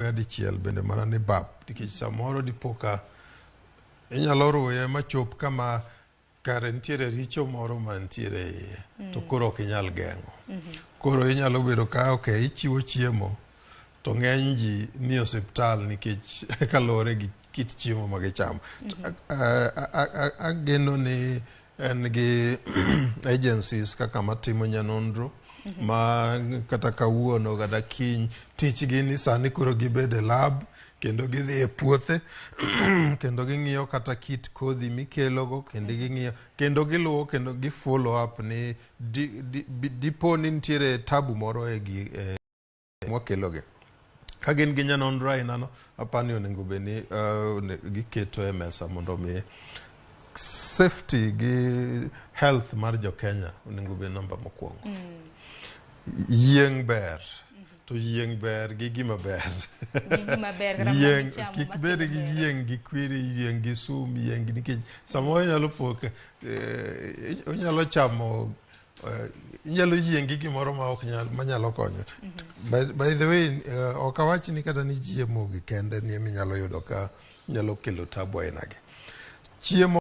ruya dichiel bende mana ni bap nikech samoro dipo ka inyalo ruye machop kama kare nitiere richo moro mantiere e iye to koro ok inyal geng'o. Koro inyalo bedo ka ok ichiwo chiemo to ng'eny ji ni e osiptal nikech kaluwore gi kit chiemo ma gichamo. Ageno ni en gi agencies kaka matimo nyanonro ma kata kawuono kata kiny tichgi ni sani koro gibedo e lab kendo gidhi e puothe kendo ging'iyo kata kit kodhi mikelogo kendo ging'iyo kendo giluwo kendo gi follow up ni dipo ni nitiere tabu moro e gi e mwakelogi. Ka gin gi nyanonro ainano, apani onego bed ni giketo e mesa mondo mi safety gi health mar jo Kenya onego bed namba mokwongo. Yieng' ber, to yieng' ber gi gima ber. Gi gima ber, kata mana Yieng' michamo kik makelo bed gi ber. Yieng' gi kwiri, yieng' gi sum, yieng' gi nikech samoro inyalo po ka onyalo chamo inyalo yieng' gi gimoro ma ok nyal manyalo konyo. By the way, ok awach ni kata ni chiemo gi kende ni eminyalo yudo ka nyalo kelo tabu aina gi. Chiemo